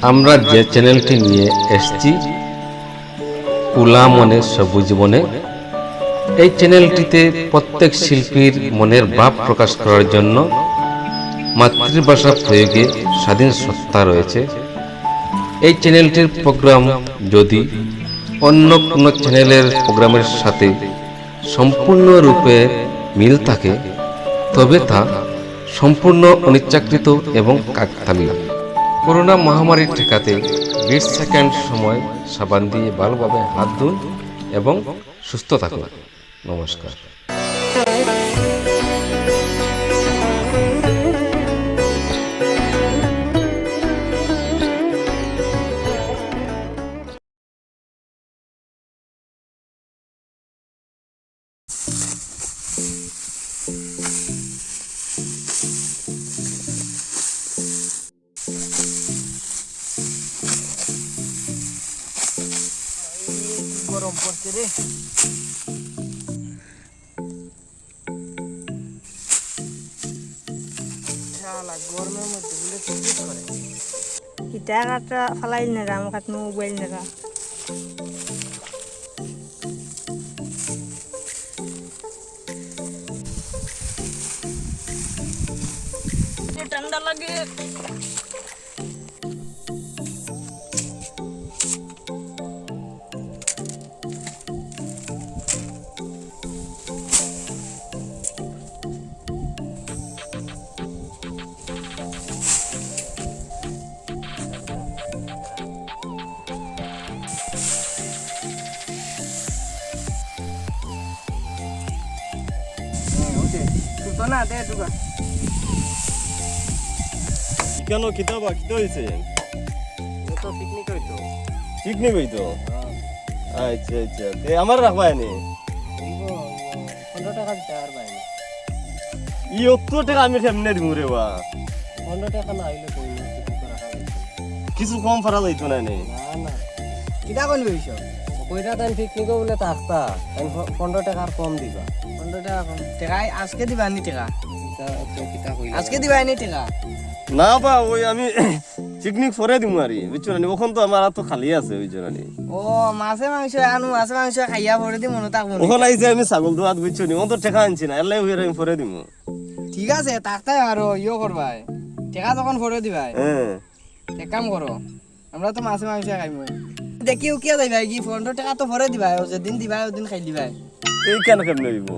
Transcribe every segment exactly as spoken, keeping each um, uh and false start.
আমরা যে চ্যানেলটি নিয়ে এসেছি, কুলা মনে সবুজ বনে, এই চ্যানেলটিতে প্রত্যেক শিল্পীর মনের ভাব প্রকাশ করার জন্য মাতৃভাষা প্রয়োগে স্বাধীন সত্তা রয়েছে। এই চ্যানেলটির প্রোগ্রাম যদি অন্য কোনো চ্যানেলের প্রোগ্রামের সাথে সম্পূর্ণরূপে মিল থাকে, তবে তা সম্পূর্ণ অনিচ্ছাকৃত এবং কাকতালীয়। করোনা মহামারী ঠেকাতে বিশ সেকেন্ড সময় সাবান দিয়ে ভালোভাবে হাত ধুন এবং সুস্থ থাকুন। নমস্কার। গরম পড়ছে রে। শালা গরমের মধ্যে বলে তো কি করে? ইটা কাটা ফালাইল না রা, আমার কাছে মোবাইল না রা। ঠান্ডা লাগে। হ্যাঁ, ওকে। তুই তো না, দে, ঢুকা। কেন, কিতা বা, কিতা হইছে? ও তো পিকনিক হইতো। পিকনিক হইতো? হ্যাঁ। আচ্ছা, আচ্ছা। তে আমার রাখবা এনে? পনেরো টাকা দিতে আর বাইরে। ই অত টাকা আমি কেমনে দিমু রে বা? পনেরো টাকা না হইলে কই না, কিছু তো রাখা যাইতো। কিছু কম পারা যাইতো না নি? না, না। কিতা কইন বেশি? কইরা তান পিকনিকও বলে থাকতা, তান প-, পনেরো টাকা আর কম দিবা। পনেরো টাকা কম? টাকা আজকে দিবা নি টাকা? কিতা, তো কিতা কইলা? আজকে দিবা নি টাকা? না বা, ওই আমি পিকনিক পরে দিমু আরি, বুঝছো না নি? অখন তো আমার আত তো খালি আছে, বুঝছো না নি? ও, মাছে মাংস আনু, মাছে মাংস খাইয়া পরে দিমু, মনে থাকবো না। অখন আইছে আমি ছাগল দুয়াত, বুঝছো নি? অখন তো টাকা আনছি না, এর লাগি আমি পরে দিমু। ঠিক আছে, থাকতাই আরো ইয়ো করবায়। টাকা যখন পরে দিবায়। হ্যাঁ। এক কাম করো, আমরা তো মাছে মাংস খাইমু। দেখি উকিয়া যাইবায় কি, পনেরো টাকা তো পরে দিবায়, ও যেদিন দিবায়, ওদিন খাই দিবায়। এই কেন কেমনে হইব?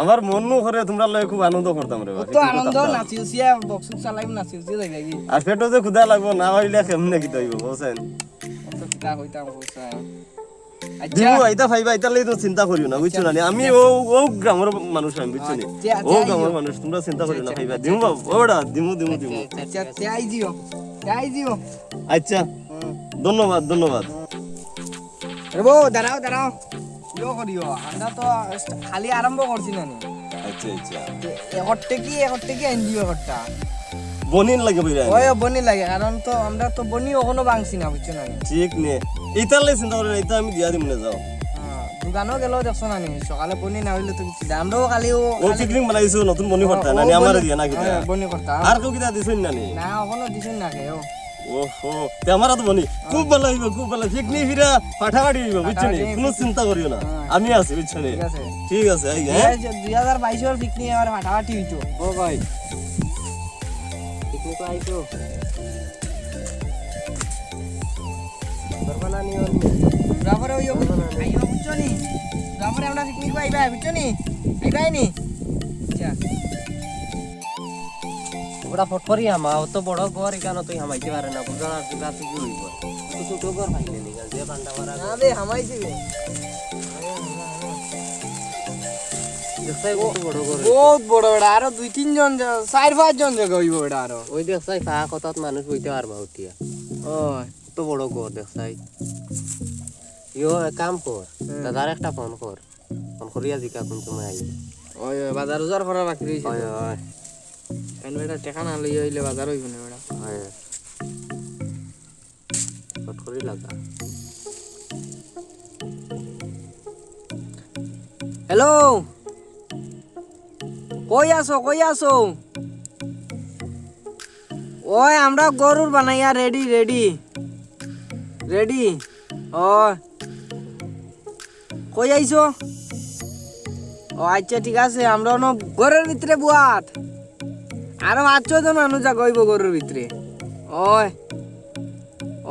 আমার মন নু করে তোমরা লগে খুব আনন্দ করতাম রে বা। ও তো আনন্দ, নাচি উচিয়া, বক্স উক্স চালাইমু, নাচি উচিয়া যাইবায় কি। আর পেটো যে ক্ষুধা লাগবো, না হইলে কেমনে কিতা হইব, বুঝছেন? ও তো কিতা কইতাম, কইতাম। আচ্ছা। দিমু, ইতা পাইবা, ইতার লাগি তো চিন্তা করিও না, বুঝছো না নি? আমি আচ্ছা। ও, ও গ্রামর মানুষ আমি, বুঝছো নি? আচ্ছা, আচ্ছা, ও গ্রামর মানুষ, তোমরা চিন্তা করিও না, আচ্ছা, পাইবা। আচ্ছা, দিমু বাবু, ও বেটা, দিমু, দিমু, দিমু। আচ্ছা, আচ্ছা, আচ্ছা, আই দিও, আই দিও। আচ্ছা। হুম। ধন্যবাদ, ধন্যবাদ। রে বউ, দাঁড়াও, দাঁড়াও। ইয়ো করিও, আমরা তো খালি আরম্ভ করছি না নি। আচ্ছা, আচ্ছা। এ-, এখর টেকি, এখর টেকি আইন দিও এখরটা। বনির লাগে বইরা আইন। ওই বনি লাগে, কারণ তো আমরা তো বনি অখনো ভাঙছি না, বুঝছো না নি? ঠিক নে। ইতার লাগি চিন্তা করো না, ইতা আমি দিয়া দিমু নে, যাও। হ্যাঁ, দোকানও গেলেও দেখছো না নি, সকালে বনি না হইলে তো কিছু দেয়। আমরাও খালি ও, ও খালি পিকনিক বানাইছো, নতুন বনি ও, করতা না ও নি, আমারে বনি, দিয়া না কিতা? হ্যাঁ, বনি করতা। আর কেউ কিতা দিছইন না নি? না, অখনো দিছইন না কেউ। ওহো, তে আমার তো বনি। খুব ভালা হইব, খুব ভালা। পিকনিক ফিরা ফাটাফাটি হইব, বুঝছো নি? ফাটাফাটি। কোনো চিন্তা করিও না। হ্যাঁ। আমি আছি, বুঝছো নি? ঠিক আছে। ঠিক আছে, এই, হ্যাঁ? দুই হাজার, দুই হাজার বাইশর পিকনিক আমার ফাটাফাটি হইতো। ও ভাই। পিকনিক তো আইতো। করবা না নি ওর? তারপরে ওই, ওই, আইও, বুঝছো নি? তারপরে আমরা পিকনিক আইবা, বুঝছো নি? আইবা নি? আচ্ছা। ওটা ফট করি হামা, অত বড় ঘর এখানে তুই হামাইতে পারে না, বুঝা না, বুঝা তুই কি হইব? তো ছোট ঘর পাইলে নি, যে বান্ডা মারা না ঘর। বে, হামাইছি বে। দেখছাই কত বড় ঘর হইছে। বহুত বড় বেটা, আরো দুই তিন জন যা-, চার পাঁচ জন জায়গা হইব বেটা আরো। ওই দেখছাই ফা কত মানুষ বইতে পারবা উঠিয়া। ও। কত বড় ঘর দেখছাই। ইয়ো, এক কাম কর, হুম। দাদার একটা ফোন কর। ফোন করিয়া জিকা কোন সময় আইবে। ওই, ওই, বাজার উজার করা বাকি রইছে ওই, তো। ওই। কারণ বেটা টেকা না লইয়া হইলে বাজার হইব না বেটা। ওই। ফট করি লাগা। হ্যালো, কই আছো, কই আছো? ওই আমরা গরুর বানাইয়া রেডি, রেডি। রেডি? ও, কই আইছো? ও আচ্ছা, ঠিক আছে, আমরা অনো ঘরর ভিতরে বুয়াত। আরো পাঁচ ছয় জন মানুষ জাগা অইবো ঘরর ভিতরে। ওই,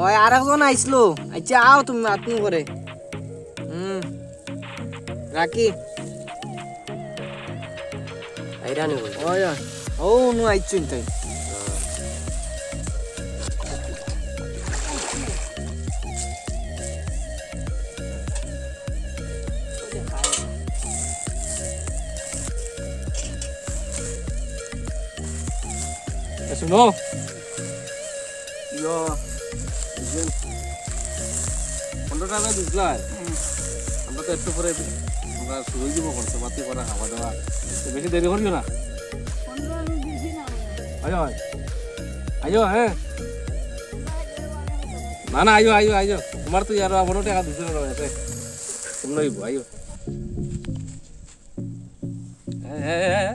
ওই আরেকজন আইছলো। আচ্ছা, আও তুমি মাতমু পরে। হুম, রাখি। আইরা নি বল। ওই, ওই। ও, নু আইছইন তাই। এ, শুনো। ইয়ো, বুঝলেন? পনেরো টাকা বুঝলাই? হুম। আমরা তো একটু পরে আমরা শুরু অই যাইবো, খরচা পাতি করা, খাওয়া দাওয়া। তো বেশি দেরি করিও না। আইও, আইও। আইও, হ্যাঁ। না, না, আইও, আইও, আইও। তোমার তো ইয়ার পনেরো টাকা দিছে না, এতে। তুমি লইবো, আইও। হ্যাঁ, হ্যাঁ, হ্যাঁ।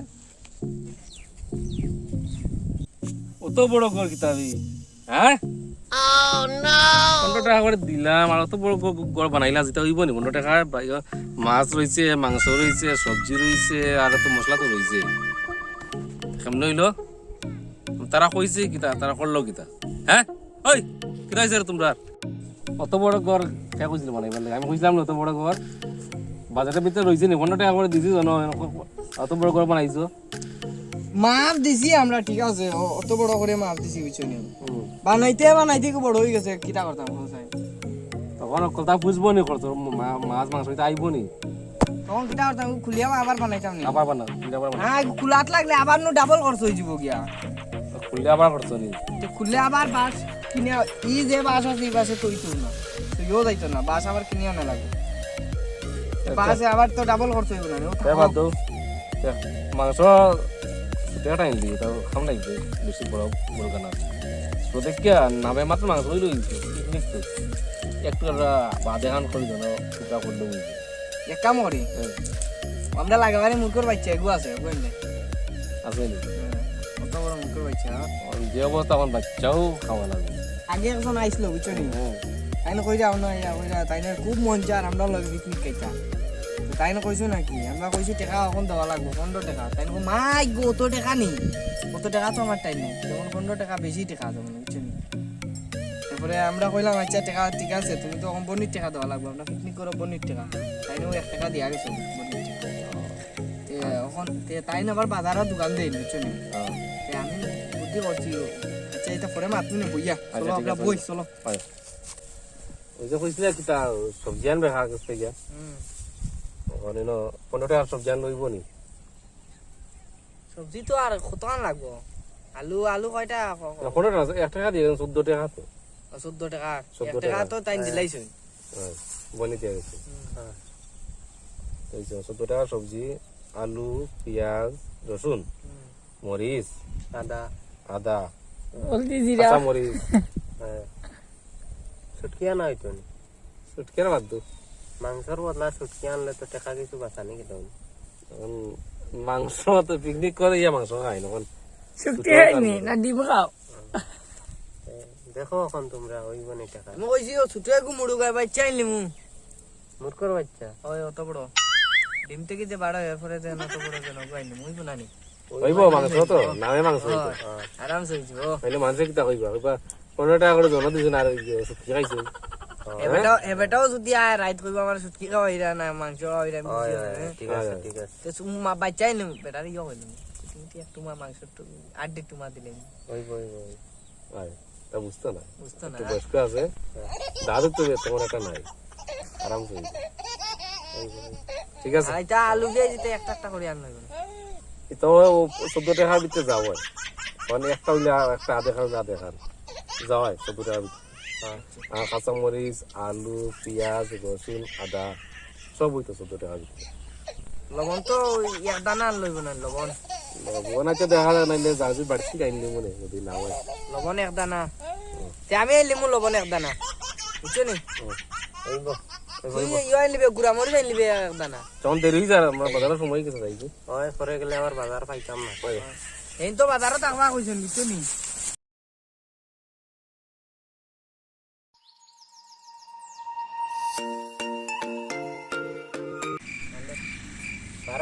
অত বড় ঘর কিতা আমি, হ্যাঁ? পনেরো টাকা করি দিলাম, আর অত বড় ঘ-, ঘ-, ঘর বানাইলা, যেটা অইবো নি? পনেরো টাকা বা-, ইয়া, মাছ রইছে, মাংস রইছে, সবজি রইছে, আর তো মশলা তো রইছে। কেমনে অইলো? তারা কইছে কিতা, তারা করলো কিতা? হ্যাঁ? ওই, কিতা অইছে রে তোমরা? অত বড় ঘর কে কইছিল বানাইবার লাগি? আমি কইছিলাম না অত বড় ঘর? বাজেটর ভিতরে রইছে নি? পনেরো টাকা করি দিছি জানো, অত বড় ঘর বানাইছো। মাফ দিছি আমরা, ঠিক আছে, অ-, অত বড় করি মাফ দিছি, বুঝছো নি? হুম। বানাইতে বানাইতে কি বড় অই গেছে, কিতা করতাম, কও চাই? তখন কথা বুঝবো নি, খরচ, মা-, মাছ মাংস ইতা আইবো নি? তখন কিতা করতাম, খুলিয়া আবার বানাইতাম নি? আবার বানা, খুলিয়া আবার বানা। হ্যাঁ, খুলাত লাগলে আবার নু ডাবল খরচ অই যাইবো গিয়া। তো খুললে আবার খরচ নি? তো খুললে আবার বাঁশ কিনে, ই যে বাঁশ আছে, ই বাঁশে তো অইতো না, তো ইও যাইতো না, বাঁশ আবার কিনে আনা লাগবো। আচ্ছা। বাঁশে আবার তো ডাবল খরচ অইবো না রে, ও এ, থাকো। বাদ দেও। এ, মাংস ছুটি কাটা আনলি, তাও খাম নাই যে, বেশি বড় মুরগা না। তো দেখিয়া নামে মাত্র মাংস অইলো কিন্তু, পিকনিক তো। একটু আমরা বাদে খান করি যেন, টুকরা করলে অইবো। এক কাম করি। হুম। আমরা লাগাবারে মূর্খর বাচ্চা এগু আছে, বুঝলে? আছে নি? হুম, অত বড় মূর্খর বাচ্চা। অন যে অবস্থা, অখন বাচ্চাও খাওয়া লাগবো। আগে একজন আইছিল, বুঝছো নি? হুম। তাইন কইরা, অনো আইয়া কইরা, তাইন খুব মন চায়, আমরা লগে পিকনিক খাইতা। তো তাইন কইছো নাকি? আমরা কইছি, "টেকা অখন দেওয়া লাগবো, পনেরো টেকা।" তাইন কই, "মাই গো, অত টেকা নি? অত টেকা তো আমার টাইম নাই।" যেমন পনেরো টেকা বেশি টেকা, যেমন, বুঝছো নি? তারপরে আমরা কইলাম, "আচ্ছা, টেকা ঠিক আছে, তুমি তো অখন বনির টেকা দেওয়া লাগবো, আমরা পিকনিক করো বনির টেকা।" তাইন অউ এক টেকা দিয়া গেছে বনির টেকা। তে অখন তে তাইন আবার বাজারো দোকান দেইন, বুঝছো নি? হ্যাঁ। তে আমি বুদ্ধি করছি, আচ্ছা, ইতা পরে মাতমু নে বইয়া। আচ্ছা, চলো, ঠিক আমরা আছে। বই, চলো। হয়। ওই যে কইছিলে কিতা, সবজি আনবে কার গেছ থাকি? হুম। অখন ইনো পনেরো টেকার সবজি আনলে অইবো নি? সবজি তো আর কতখান লাগবো? আলু, আলু কয়টা? ক-, ক-, না, পনেরো টেকা, এক টেকা দিয়া, চৌদ্দ টেকা তো। ও, চৌদ্দ টেকা। চৌদ্দ এক টেকা টেকা। তো তাইন দিলাইছইন। হ্যাঁ, বনি দিয়া গেছে। হুম। হ্যাঁ। তো এই যে চৌদ্দ টেকার সবজি, আলু, পিয়াজ, রসুন, হুম। মরিচ, আদা। আদা, হলদি, জিরা। কাঁচা মরিচ। হ্যাঁ। শুটকি আনা অইতো নি? শুটকি আর বাদ দেও। মাংসর বদলা শুটকি আনলে তো টেকা কিছু বাঁচানি গেল। এখন মাংস তো পিকনিক করে ইয়া মাংস খাই না, এখন শুটকি শুটকি খাইনি, খাইনি। না ডিম খাও? এ, দেখো অখন তোমরা, অইবো নি টেকা। আমি কইছি, ও ছোট এগু মুরুগার বাচ্চা আইলিমু। মূর্খর বাচ্চা। ওই অত বড়। ডিম থাকি যে বাড়া অয়, এরপরে যেন অত বড় যেন অগু আইলিমু, অইবো না নি? অইবো, মাংস তো, নামে মাংস অইবো। হ্যাঁ, আরামসে অইযিবো। তাইলে মানষে কিতা কইবা? কইবা, "পনেরো টেকা করি জনা দিছইন আর ইয়ে, শুটকি খাইছইন।" হ্যাঁ। এ বেটাও, এ বেটাও যদি আয় রাইত কইবো, "আমার শুটকি খাওয়াইরা না, মাংস খাওয়াইরা, আমি অয়, বুঝি না, অয়, হ্যাঁ?" ঠিক আছে, অয়। ঠিক আছে। তে চুম্মা বাচ্চা আইলে বেটারে ইয়ে কইলে, তুমি তো এক টুমা মাংস টু-, আড্ডি টুমা দিলে। অইবো, অইবো, অইবো। আয়, তা বুঝতো না। বুঝতো না। একটু বয়স্ক আছে। দাদু তো তেমন একটা নাই। আরামসে অইবো। অইবো, অইবো। ঠিক আছে। আর ইটা আলু পিয়াজ ইতা একটা একটা করি আনলে অইবো না। ইতা অউ চৌদ্দ টেকার ভিতরে যাওয়ায়। মানে একটা অইলে আর একটা আধা খান, আধা খান। যাওয়ায় চৌদ্দ টেকার ভিতরে। হ্যাঁ। আর কাঁচামরিচ, আলু, পিয়াজ, রসুন, আদা, সব অইতো চৌদ্দ টেকার ভিতরে। লবণ তো এক দানা আনলে অইবো না, লবণ। লবণ আছে দেখা যায়, নাইলে জার্সি বাড়তি আইন নিমু নে, যদি না অয়। লবণ এক দানা। হুম। তে আমি আইন নিমু লবণ এক দানা। বুঝছো নি? হুম। অইবো। তুই ইয়ে আইন নিবে, গুড়া মরিচ আইন নিবে এক দানা। যখন দেরি অই যার, আমরা বাজারো সময় গেছে যাই কি? অয়, পরে গেলে আবার বাজার পাইতাম না। অয়। এইন তো বাজারো থাকবা কইছইন, বুঝছো নি?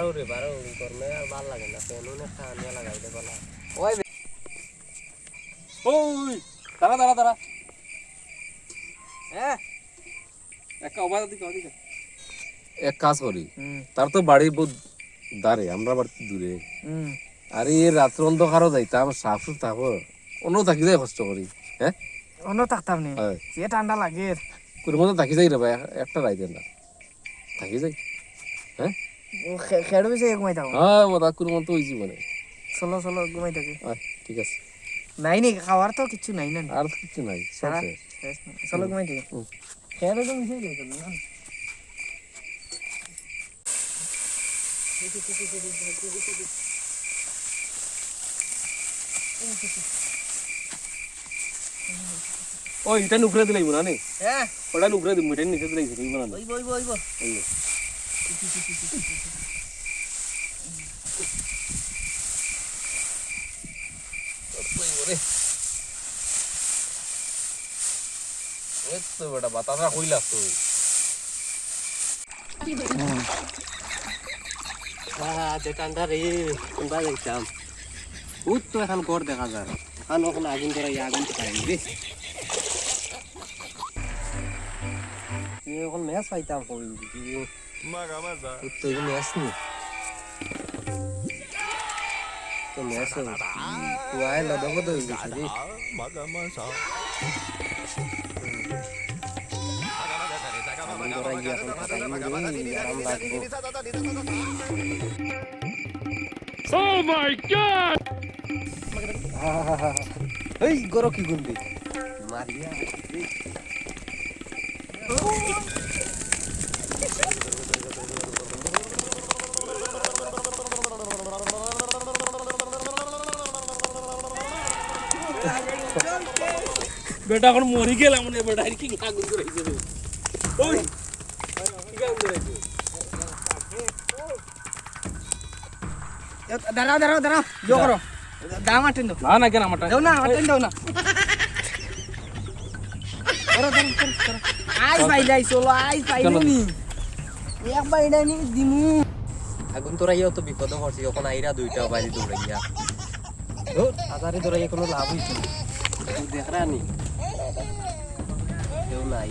ওরে বারো, গরমে আর ভালা লাগে না, ফ্যান অনেক টানিয়া লাগাই দে বালা। ওই বে- ওই, দাঁড়া, দাঁড়া, দাঁড়া। হ্যাঁ? একটা অবাধ দিকে, ওদিকে। এক কাজ করি, হুম। তার তো বাড়ি বহুত দাঁড়ে, আমরা বাড়ি দূরে। হুম। আরে, এই রাত্র অন্ধকারও যাইতাম, সাপ সুপ থাকো, অন্য থাকি যাই কষ্ট করি, হ্যাঁ? অন্য থাকতাম নি। হয়। যে ঠান্ডা লাগে। কুরুমতো থাকি যাই রে ভাই, এক-, একটা রাইত না। থাকি যাই। হ্যাঁ? ও খে-, খেড়ো বিষয়ে ঘুমাই থাকো। হ্যাঁ, ও তা কুরুমতো ওই জীবনে। চলো, চলো, ঘুমাই থাকি। আয়, ঠিক আছে। নাই নি, খাওয়ার তো কিচ্ছু নাই না। আর কিচ্ছু নাই, সব সারা শেষ। শেষ নাই। চলো, হুম। ঘুমাই থাকি। হুম। খেড়ো তো বিষয়ে যাই চলো, না? ওই, ইটা উপরে দিলাইবো না নি? হ্যাঁ। ওটা উপরে দিমু, ইটা নিচে দিলাই হইবো না নি? ওইবো, ওইবো, ওইবো। ওইবো। ওইবো রে। এই তো বেটা, বাতাসা কইলা তুই। আহ, যে ঠান্ডা রে, কোনটা যাইতাম? উঠ তো, এখন ঘর দেখা যার। এখন, এখন আগুন ধরাই, আগুন খাই রে। তুই এখন ম্যাচ পাইতাম কই? উঠ তো, এখন ম্যাচ নি। তো ম্যাচ তো, তুই আয়, লদা কদা হয়ে গেছে রে। আগুন ধরাই গিয়া এখন খাটাই রে, আরাম লাগবো। Oh my God! এই গরো কি গুন্ডি? মারিয়া। বেটা, এখন মরি গেলাম রে বেটা, আর কি আগুন ধরাইছে রে? ওই, কি আগুন ধরাইছে? এ, দাঁড়াও, দাঁড়াও, দাঁড়াও, জো করো। দাম আটেন দাও। না, না, কেন আমারটা? দাও না, আটেন দাও না। ধরো, ধরো, ধরো, ধরো। আইস ভাই, যাই, চলো, আইস ভাই, চলো। নি। এক ভাই, এটা নি দিমু। আগুন তোরাইয়াও তো বিপদে পড়ছি, এখন আইরা দুইটা বাইরে দৌড়াইয়া। ধুর, আজারে দৌড়াইয়া কোনো লাভ হইছে না। কেউ দেখরা নি? কেউ নাই।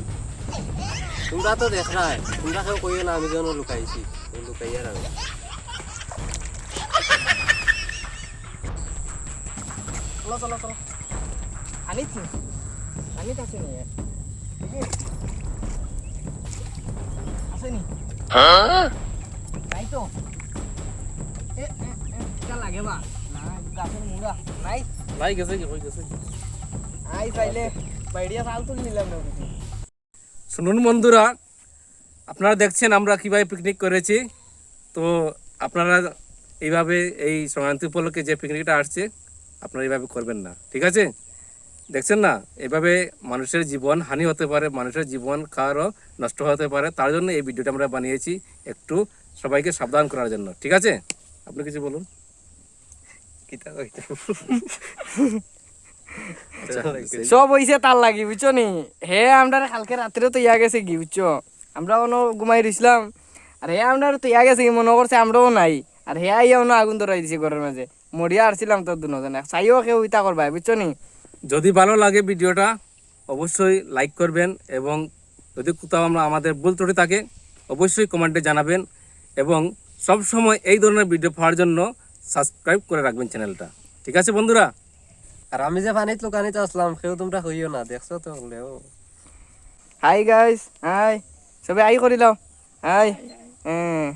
তোমরা তো দেখরায়, তোমরা কেউ কইও না আমি যেন লুকাইছি। ওই লুকাইয়া রাখো। চলো, চলো, চলো। আনিত নি? আনিত আছে নি? দেখি। আছে নি? হ্যাঁ? নাই তো। এ, এ, এ, এটা লাগে বা? না, গাছের মুড়া। নাই। নাই, গেছে কি, কই গেছে কি? আই চাইলে বাইরিয়া চাল তুলি নিলাম না বুঝি। শুনুন বন্ধুরা, আপনারা দেখছেন আমরা কিভাবে পিকনিক করেছি। তো আপনারা এইভাবে এই সংক্রান্তি উপলক্ষে যে পিকনিকটা আসছে, আপনারা এইভাবে করবেন না, ঠিক আছে? দেখছেন না, এভাবে মানুষের জীবন হানি হতে পারে, মানুষের জীবন কারো নষ্ট হতে পারে। তার জন্য এই ভিডিওটা আমরা বানিয়েছি, একটু সবাইকে সাবধান করার জন্য, ঠিক আছে? আপনি কিছু বলুন। কিতা কইতে? আচ্ছা, সব হইছে তার লাগি, বুঝছো নি? হে আমরারে কালকে রাত্রে তো ইয়া গেছে কি, বুঝছো? আমরা অনো ঘুমাই রইছিলাম, আর হে আমরারে তো ইয়া গেছে কি, মনে করছে আমরাও নাই, আর হে আইয়া অনো আগুন ধরাই দিছে ঘরের মাঝে। মরিয়া আরছিলাম তো দুনোজনে, চাইও কেউ ইতা করবায়, বুঝছো নি? যদি ভালো লাগে ভিডিওটা, অবশ্যই লাইক করবেন, এবং যদি কোথাও আমরা, আমাদের ভুল ত্রুটি থাকে, অবশ্যই কমেন্টে জানাবেন, এবং সব সময় এই ধরনের ভিডিও পাওয়ার জন্য সাবস্ক্রাইব করে রাখবেন চ্যানেলটা, ঠিক আছে বন্ধুরা? আর আমি যে পানিত লুকানিত আসলাম, কেউ তোমরা কইও না, দেখছো তো হলেও। হাই গাইস, হাই, সবে হাই করি দাও, হাই। হ্যাঁ।